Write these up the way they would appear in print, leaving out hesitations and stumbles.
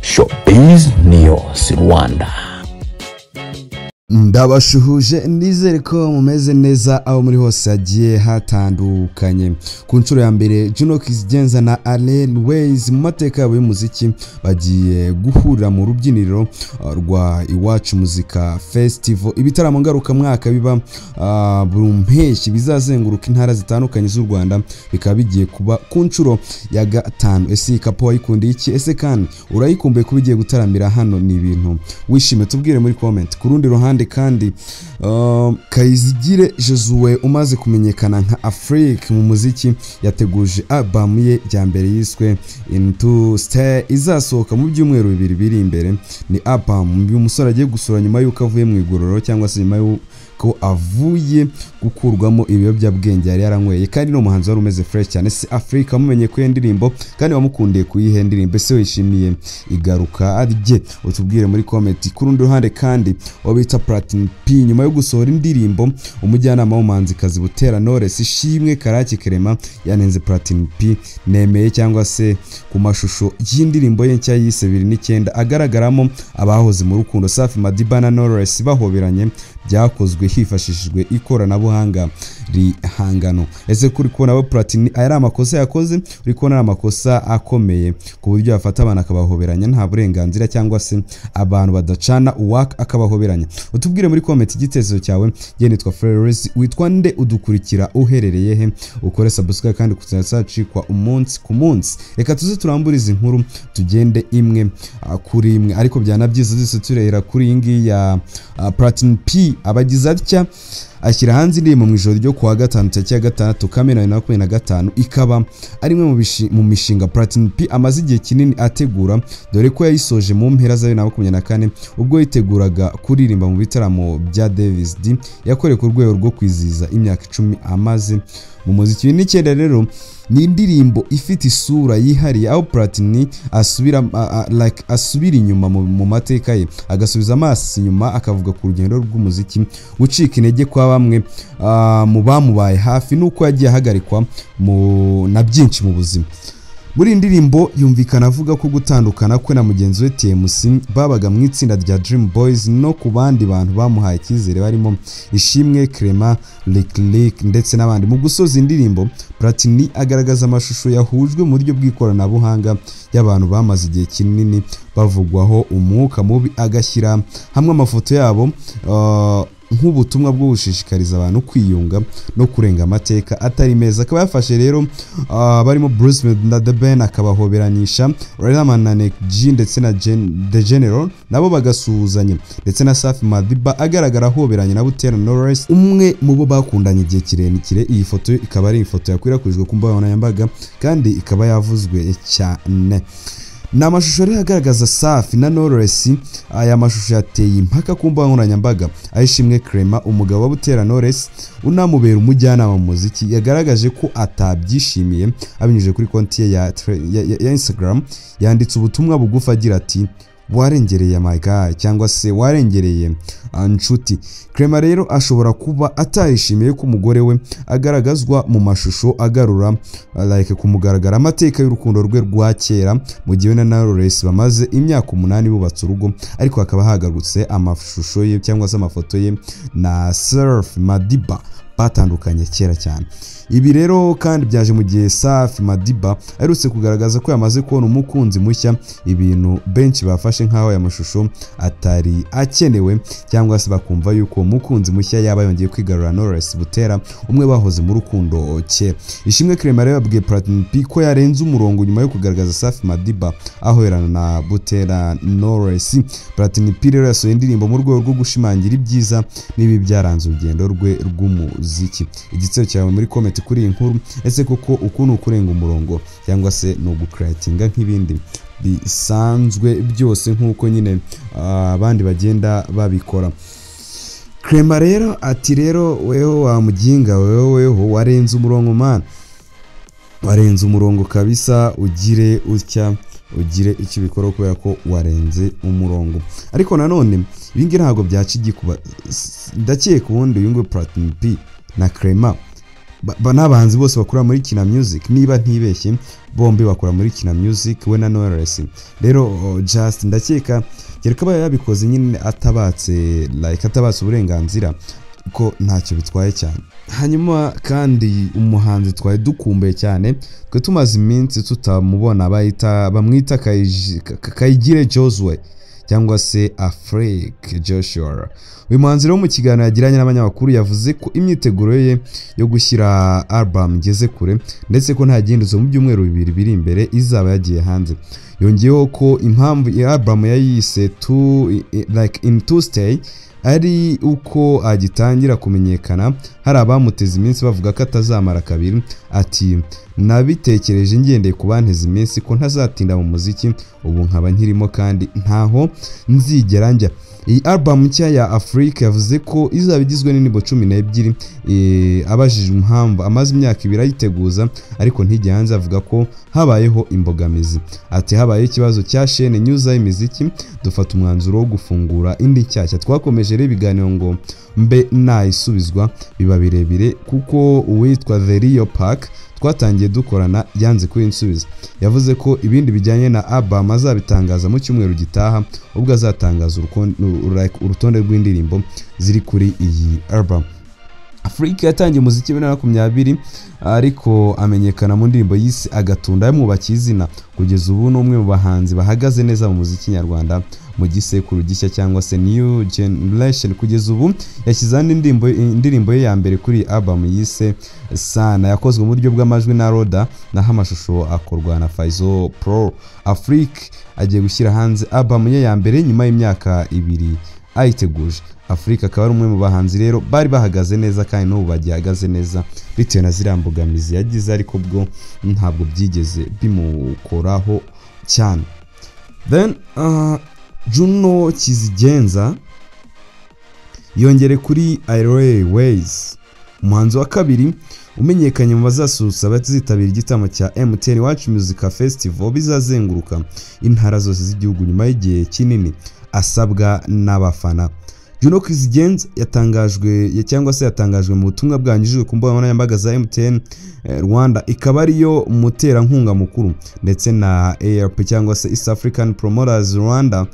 Showbiz News Rwanda. Ndabashuhuje, nizere ko mumeze neza aho muri hose hagiye hatandukanye. Ku nshuro ya mbere, Juno Kizigenza na Ariel Wayz mu mateka yabo y'umuziki bagiye guhurira mu rubyiniro rwa Iwacu Muzika Festival, ibitaramo ngarukamwaka biba buri mpeshyi bizazenguruka intara zitandukanye z'u Rwanda, bikaba bigiye kuba ku nshuro ya gatanu. Ese iyi couple wayikundiye iki? Ese kandi urayikumbuye kuba igiye gutaramira hano? Ni ibintu wishime? Tubwire muri comment. Ku rundi ruhande kandi, Kayizigire Josue umaze kumenyekana nka Afrique mu muziki yateguje album ye ya mbere yiswe Into Stay, izasohoka mu byumweru 2 biri imbere. Ni album uyu musore agiye gusura nyuma y'uko avuye mu igororero, cyangwa se nyuma y'uko avuye gukurwamo ibiyobyabwenge yari yaranyweye, kandi ni umuhanzi wari umeze fresh cyane. Si Afrique wamumenye ku ndirimbo, kandi wamukundiye kuyihe ndirimbo? Ese wishimiye igaruka rye? Utubwire muri comment. Ku rundi ruhande kandi, uwo bita Platini P nyuma yo gusohora indirimbo umujyanama w'umuhanzikazi Butera Knowless, Ishimwe Karake Clement, yanenze Platini P nemeye cyangwa se ku mashusho y'indirimbo ye nshya yise 2009, agaragaramo abahoze mu rukundo Safi Madiba na Knowless bahoberanye, byakozwe hifashishijwe ikoranabuhanga rihangano. Ese kuri kubona abo Platini aya ari amakosa yakoze? Uri kubona ari amakosa akomeye ku buryo yafata abantu akabahoberanya nta burenganzira, cyangwa se abantu badacana uwaka akabahoberanya? Utubwire muri comment igitekerezo cyawe. Njye nitwa Flores, witwa nde? Udukurikira uherereye he? Ukore subscribe kandi kuzacikwa umunsi ku munsi. Reka tuze turambure izi nkuru, tugende imwe kuri imwe, ariko byana byiza zose turehera kuri iyi ngiyi ya Platini P. Abagize atya ashyira hanze indirimbo mu ijoro ryo kuwa gatanu, tariki ya 6 Kamena 2025, ikaba ari imwe mu mishinga Platini P amaze igihe kinini ategura, dore ko yayisoje mu mpera za 2024 ubwo yiteguraga kuririmba mu bitaramo bya Davis D yakoreye ku rwego rwo kwizihiza imyaka 10 amaze mu muziki. 2009 rero ni indirimbo ifite isura yihariye, aho Platini asubira like asubira inyuma mu mateka ye, agasubiza amaso inyuma, akavuga ku rugendo rw'umuziki, gucika intege kwa bamwe mu bamubaye hafi, nuko yagiye ahagarikwa na byinshi mu buzima. Muri iyi ndirimbo yumvikana avuga ko gutandukana kwe na mugenzi we TMC babaga mu itsinda rya Dream Boys, no ku bandi bantu bamuhaye icyizere barimo Ishimwe Clement, Lick Lick ndetse n'abandi. Mu gusoza indirimbo, Platini agaragaza amashusho yahujwe mu buryo bw'ikoranabuhanga y'abantu bamaze igihe kinini bavugwaho umwuka mubi, agashyira hamwe amafoto yabo nk'ubutumwa bwo gushishikariza abantu kwiyunga no kurenga amateka atari meza. Akaba yafashe rero barimo Bruce Melodie na The Ben akabahoberanisha, Riderman na Neg G ndetse na The General nabo bagasuhuzanya, ndetse na Safi Madiba agaragara ahoberanye na Butera Knowless, umwe mu bo bakundanye igihe kirekire. Iyi foto ikaba ari ifoto yakwirakwijwe ku mbuga nkoranyambaga kandi ikaba yavuzwe cyane. Ni amashusho rero agaragaza Safi na Knowless. Aya mashusho yateye impaka ku mbuga nkoranyambaga, aho Ishimwe Clement, umugabo wa Butera Knowless unamubera umujyanama mu muziki, yagaragaje ko atabyishimiye. Abinyujije kuri konti ye ya Instagram, yanditse ubutumwa bugufi agira ati: "Warengereye my guy", cyangwa se "warengereye nshuti". Clement rero ashobora kuba atayishimiye ko umugore we agaragazwa mu mashusho agarura like kumugaragara amateka y'urukundo rwe rwa kera, mu gihe we na Knowless bamaze imyaka 8 bubatse urugo, ariko hakaba hagarutse amashusho ye cyangwa se amafoto ye na Safi Madiba batandukanye kera cyane. Ibi rero kandi byaje mu gihe Safi Madiba aherutse kugaragaza ko yamaze kubona umukunzi mushya, ibintu benshi bafashe nk'aho aya mashusho atari akenewe, cyangwa se bakumva yuko uwo mukunzi mushya yaba yongeye kwigarura Knowless Butera, umwe bahoze mu rukundo kera. Ishimwe Clement rero yabwiye Platini P ko yarenze umurongo nyuma yo kugaragaza Safi Madiba ahoberana na Butera Knowless. Platini P rero yasohoye indirimbo mu rwego rwo gushimangira ibyiza n'ibi byaranze urugendo rwe rw'umuziki. Igitsero cyawe muri comment kuri iyi nkuru: ese koko uku ni ukurenga umurongo, cyangwa se ni ugucreatinga nk'ibindi bisanzwe byose, nk'uko nyine abandi bagenda babikora? Clement rero ati: "Rero weho wa muginga weho, weho warenze umurongo man, warenze umurongo kabisa, ugire utya ugire icyo ubikora kubera ko warenze umurongo." Ariko nanone ibi ngibi ntabwo byaca igikuba. Ndakeka ubundi uyu nguyu Platini P na Clement N'abahanzi bose bakora muri Kina Music, niba ntibeshye bombi bakora muri Kina Music, we na Knowless. Rero just ndakeka kereka aba yabikoze nyine atabatse, like atabatse uburenganzira, ko ntacyo bitwaye cyane. Hanyuma kandi umuhanzi twari dukumbuye cyane, twe tumaze iminsi tutamubona, bamwita Kayigire Josue cyangwa se Afrique Joshua. Uyu muhanzi rero mu kiganiro yagiranye n'abanyamakuru yavuze ko imyiteguro ye yo gushyira album igeze kure, ndetse ko nta gihindutse mu byumweru 2 biri imbere izaba yagiye hanze. Yongeyeho ko impamvu iyi album yayise two, like in two stay ari uko agitangira kumenyekana hari abamuteze iminsi bavuga ko atazamara kabiri. Ati nabitekereje ngendeye ku banteze iminsi ko ntazatinda mu muziki, ubu nkaba nkirimo kandi ntaho nzigera njya. Iyi album nshya ya Afrique yavuze ko izaba igizwe n'indirimbo 12. Abajijwe impamvu amaze imyaka 2 ayiteguza ariko ntijye hanze, avuga ko habayeho imbogamizi. Ati habaye ikibazo cya chaîne nyuza imiziki, dufata umwanzuro wo gufungura indi nshyashya. Twakomeje rero ibiganiro ngo mbe nayisubizwa, biba birebire kuko uwitwa The Rio Park twatangiye dukorana yanze kuyinsubiza. Yavuze ko ibindi bijyanye na album azabitangaza mu cyumweru gitaha, ubwo azatangaza urutonde rw'indirimbo ziri kuri iyi album. Afrique yatangiye umuziki 2020 ariko amenyekana mu ndirimbo yise Agatunda yamwubakiye izina. Kugeza ubu ni umwe mu bahanzi bahagaze neza mu muziki nyarwanda mu gisekuru gishya cyangwa se new generation. Kugeza ubu yashyize indirimbo ye ya mbere kuri album yise Sana, yakozwe mu buryo bw'amajwi na Roda, naho amashusho akorwa na Faizo Pro. Afrique agiye gushyira hanze album ye ya mbere nyuma y'imyaka 2 ayiteguje. Afrique akaba ari umwe mu bahanzi rero bari bahagaze neza kandi n'ubu bagihagaze neza bitewe na ziriya mbogamizi yagize, ariko bwo ntabwo byigeze bimukoraho cyane. Then Juno Kizigenza yongere kuri Ariel Wayz, umuhanzi wa kabiri umenyekanye mu bazasusurutsa abazitabira igitaramo cya MTN Iwacu Muzika Festival bizazenguruka intara zose z'igihugu nyuma y'igihe kinini asabwa n'abafana. Juno Kizigenza yatangajwe cyangwa se yatangajwe mu butumwa bwanyujijwe ku mbuga nkoranyambaga za MTN Rwanda, ikaba ariyo muterankunga mukuru, ndetse na ARP cyangwa se East African Promoters Rwanda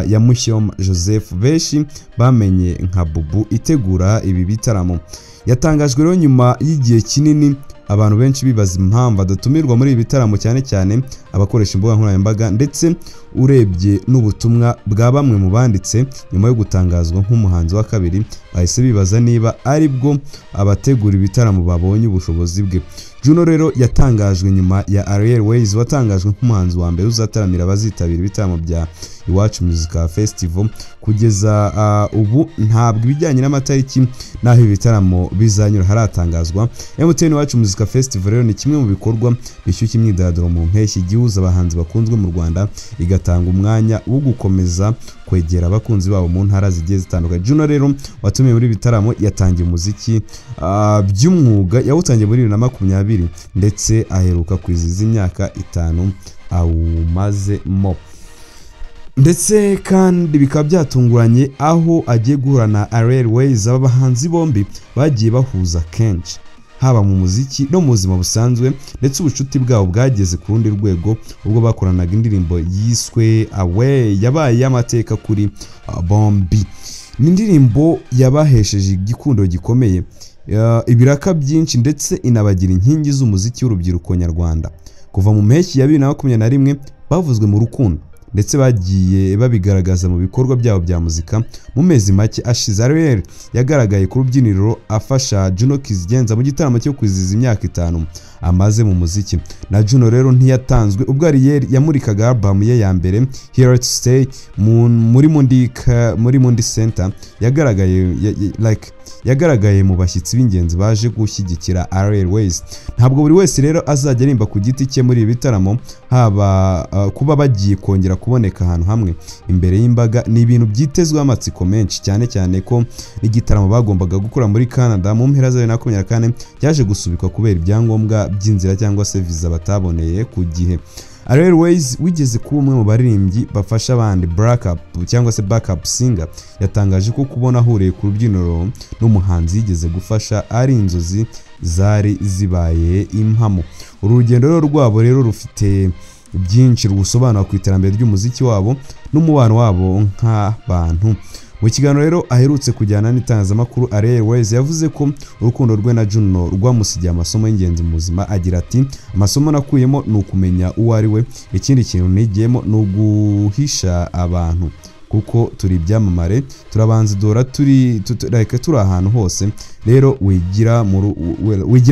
ya Mushyoma Joseph, benshi bamenye nka Bubu, itegura ibi bitaramo. Yatangajwe rero nyuma y'igihe kinini abantu benshi bibaza impamvu adatumirwa muri ibi bitaramo, cyane cyane abakoresha imbuga nkoranyambaga, ndetse urebye n'ubutumwa bwa bamwe mu banditse nyuma yo gutangazwa nk'umuhanzi wa kabiri, bahise bibaza niba ari bwo abategura ibitaramo babonye ubushobozi bwe. Juno rero yatangajwe nyuma ya Ariel Wayz watangajwe nk'umuhanzi wa mbere uzataramira abazitabira ibitaramo bya Iwacu Muzika Festival. Kugeza ubu ntabwo ibijyanye n'amatariki n'aho ibitaramo bizanyura haratangazwa. MTN Iwacu Muzika Festival rero ni kimwe mu bikorwa bishyushya imyidagaduro mu mpeshyi, igihuza abahanzi bakunzwe mu Rwanda, igatanga umwanya wo gukomeza kwegera abakunzi babo mu ntara zigiye zitandukanye. Juno rero watumiwe muri bitaramo yatangiye umuziki by'umwuga, yawutangiye muri 2020 ndetse aheruka kwizihiza imyaka 5 awumazemo. Ndetse kandi bikaba byatunguranye aho agiye guhura na Ariel Wayz. Aba bahanzi bombi bagiye bahuza kenshi haba mu muziki no mu buzima busanzwe, ndetse ubucuti bwabo bwageze ku rundi rwego ubwo bakoranaga indirimbo yiswe Away, yabaye y'amateka kuri bombi. Ni indirimbo yabahesheje igikundo gikomeye, ibiraka byinshi, ndetse inabagira inkingi z'umuziki w'urubyiruko nyarwanda. Kuva mu mpeshyi ya 2021 bavuzwe mu rukundo, ndetse bagiye babigaragaza mu bikorwa byabo bya muzika. Mu mezi make ashize Ariel yagaragaye ku rubyiniro afasha Juno Kizigenza mu gitaramo cyo kwizihiza imyaka 5 amaze mu muziki. Na Juno rero ntiyatanzwe ubwo Ariel yamurikaga album ye ya mbere Here to Stay muri Mundi Center, yagaragaye mu bashyitsi b'ingenzi baje gushyigikira Ariel Wayz. Ntabwo buri wese rero azajya arimba ku giti cye muri ibi bitaramo, haba kuba bagiye kongera kuboneka ahantu hamwe imbere y'imbaga ni ibintu byitezweho amatsiko menshi, cyane cyane ko n'igitaramo bagombaga gukora muri Canada mu mpera za 2024 cyaje gusubikwa kubera ibyangombwa by'inzira cyangwa se visa bataboneye ku gihe. Ariel Wayz wigeze kuba umwe mu baririmbyi bafasha abandi backup cyangwa se backup singer, yatangaje ko kubona ahuriye ku rubyiniro n'umuhanzi yigeze gufasha ari inzozi zari zibaye impamo. Uru rugendo rero rwabo rero rufite byinshi rusobanura ku iterambere ry'umuziki wabo n'umubano wabo nk'abantu. Mu kiganiro rero aherutse kujyana n'itangazamakuru, Ariel Wayz yavuze ko urukundo rwe na Juno rwamusigiye amasomo y'ingenzi mu buzima. Agira ati: "Amasomo nakuyemo ni ukumenya uwo ari we. Ikindi kintu nigiyemo ni uguhisha abantu, kuko turi ibyamamare, turabanza duhora turi like turi ahantu hose. Rero wigira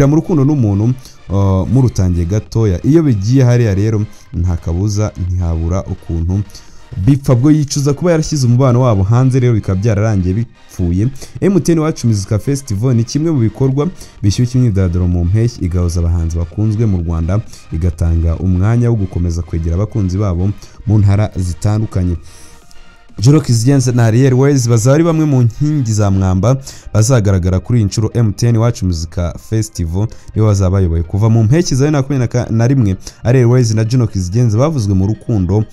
mu rukundo n'umuntu murutangiye gatoya, iyo bigiye hariya rero nta kabuza ntihabura ukuntu bipfa." Bwo yicuza kuba yarashyize umubano wabo hanze, rero bikaba byararangiye bipfuye. MTN Iwacu Muzika Festival ni kimwe mu bikorwa bishyushya imyidagaduro mu mpeshyi, igahuza abahanzi bakunzwe mu Rwanda, igatanga umwanya wo gukomeza kwegera abakunzi babo mu ntara zitandukanye. Juno Kizigenza na Ariel Wayz bazaba ari bamwe mu nkingi za mwamba bazagaragara kuri iyi nshuro MTN Iwacu Muzika Festival, nibo bazaba bayoboye. Kuva mu mpeshyi za 2021, Ariel Wayz na Juno Kizigenza bavuzwe mu rukundo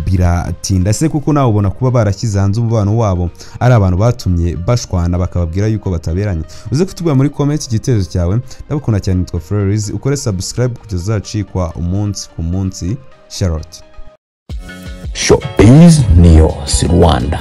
biratinda se, kuko nawe ubona kuba barashyize hanze umubano wabo ari abantu batumye bashwana bakababwira yuko bataberanye. Uze kutubwira muri comment igitekerezo cyawe. Ndabukunda cyane, nitwa Flores. Ukore subscribe kugeza uzacikwa umunsi ku munsi. Charlotte. Showbiz News Rwanda.